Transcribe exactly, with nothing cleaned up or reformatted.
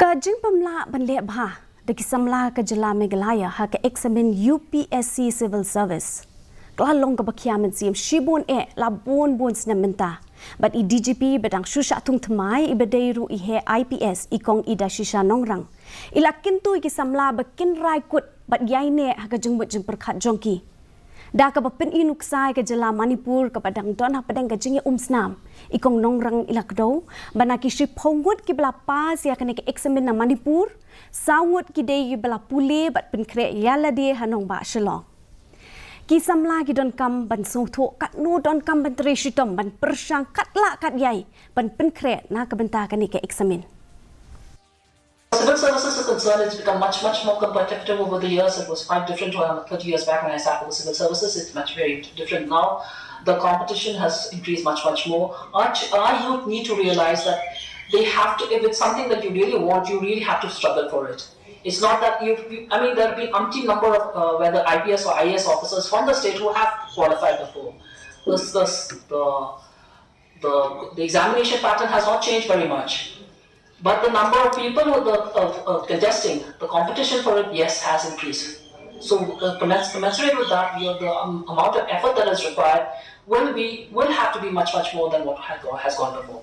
Ka jingpynlah ban leh bha da ki samla ka jylla Meghalaya ha ka eksamin U P S C Civil Service ka la long kaba khia mynsiem shibun eh la bun bun snem mynta. Bad i D G P ba dang shu shah thung thymmai iba dei ruh i heh I P S i Kong Idashisha Nongrang i la kyntu ïa ki samla ba kin rai kut bad ïaineh ha ka jingmut jingpyrkhat jong ki. Da kaba pyni nuksa ïa ka jylla Manipur kaba dang don hapdeng ka jingïaumsnam, i Kong Nongrang i la kdew ba na ki shiphew ngut kiba la pass ïa kane ka eksamin na Manipur, saw ngut ki dei kiba la pule bad pynkhreh ïa lade ha nongbah Shillong. Ki samla ki donkam ban sngewthuh katno donkam ban trei shitom ban pyrshang katba lah katba ïai ban pynkhreh na ka bynta kane ka eksamin. Civil services are concerned, it's become much, much more competitive over the years. It was quite different uh, thirty years back when I sat for the civil services. It's much very different now. The competition has increased much, much more. Our, ch- our youth need to realize that they have to, if it's something that you really want, you really have to struggle for it. It's not that you, you I mean, there have been umpteen number of uh, whether I P S or I A S officers from the state who have qualified before. This, this, the, the, the examination pattern has not changed very much. But the number of people who the, uh, uh, contesting, the competition for it, yes, has increased. So uh, commens- commensurate with that, you know, the um, amount of effort that is required will be will have to be much much more than what has, has gone before.